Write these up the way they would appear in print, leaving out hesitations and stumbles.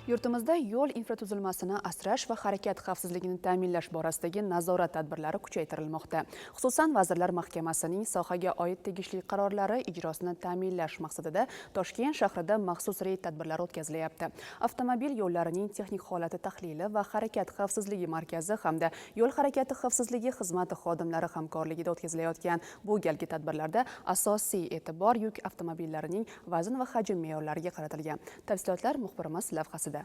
Yurtimizda yo'l infratuzilmasini asrash va harakat xavfsizligini ta'minlash borasidagi nazorat tadbirlari kuchaytirilmoqda. Xususan, Vazirlar Mahkamasining sohaga oid tegishli qarorlari ijrosini ta'minlash maqsadida Toshkent shahrida maxsus reyd tadbirlari o'tkazilyapti. Avtomobil yo'llarining texnik holati tahlili va harakat xavfsizligi markazi hamda yo'l harakati xavfsizligi xizmati xodimlari hamkorligida o'tkazilayotgan bu galgi tadbirlarda asosiy e'tibor yuk avtomobillarining vazn va hajm me'yorlariga qaratilgan. Tafsilotlar muxbirimiz lavhasida.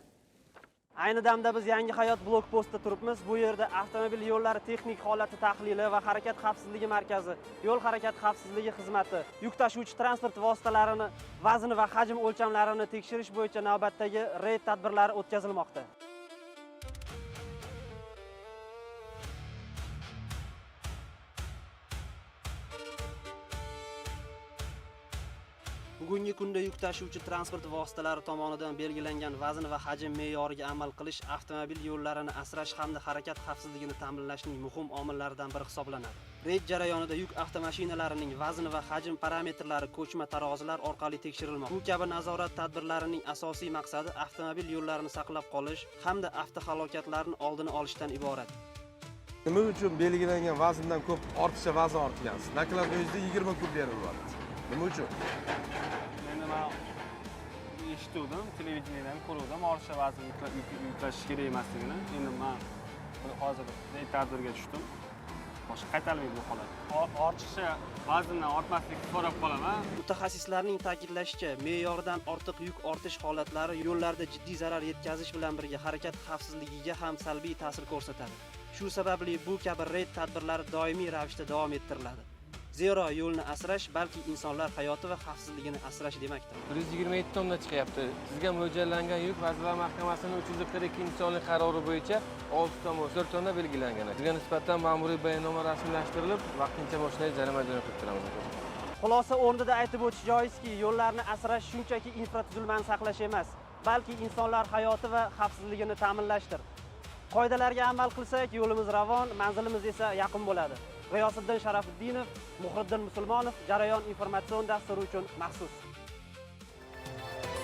Ayni damda biz Yangi Hayot blok postida turibmiz. Bu yerda avtomobil yo'llari texnik holati tahlili va harakat xavfsizligi markazi, yo'l harakati xavfsizligi xizmati, yuk tashuvchi transport vositalarini vazn va hajm o'lchamlarini tekshirish bo'yicha navbatdagi reyd tadbirlari o'tkazilmoqda. Bugungi kunda yuk tashuvchi transport vositalari tomonidan belgilangan vazn va hajm me'yoriga amal qilish avtomobil yo'llarini asrash hamda harakat xavfsizligini ta'minlashning muhim omillaridan biri hisoblanadi. Reyd jarayonida yuk avtomashinalarining vazn va hajm parametrlari ko'chma tarozilar orqali tekshirilmoqda. Bu kabi nazorat tadbirlarining asosiy maqsadi avtomobil yo'llarini saqlab qolish hamda avtohalokatlarni oldini olishdan iborat. Nima uchun belgilangan vazndan ko'p ortiqcha vazn ortgansiz? Nakladnoyingizda 20 kub berilyapti. Nima uchun? Endi men eshituvdim, televideniyedan ko'ruvdim, ortiqcha vazn yuklash kerak emasligini. Endi men hozir tadbirga tushdim. Boshqa qaytarilmaydi bu holat. Ortiqcha vazndan ortmaslikni so'rab qolaman. Mutaxassislarning ta'kidlashicha, me'yordan ortiq yuk ortish holatlari yo'llarda jiddiy zarar yetkazish bilan birga harakat xavfsizligiga ham salbiy ta'sir ko'rsatadi. Shu sababli bu kabi reyd tadbirlari doimiy ravishda davom ettiriladi. Zero yo'lni asrash balki insonlar hayoti va xavfsizligini asrash demakdir. 127 tonna chiqyapti. Sizga mo'ljallangan yuk Vazirlar Mahkamasining 342-sonli qarori bo'yicha 6.4 tonna belgilangan. Sizga nisbatan ma'muriy bayonnoma rasmiylashtirilib, vaqtincha mashinaga jarima jo'natib turamiz. Xulosa o'rnida aytib o'tish joizki, yo'llarni asrash shunchaki infratuzilmani saqlash emas, balki insonlar hayoti va xavfsizligini ta'minlashdir. Qoidalarga amal qilsak, yo'limiz ravon, manzilimiz esa yaqin bo'ladi. G'iyosiddin Sharafiddinov, Muhriddin Musulmonov, Jarayon informatsion dasturi uchun maxsus.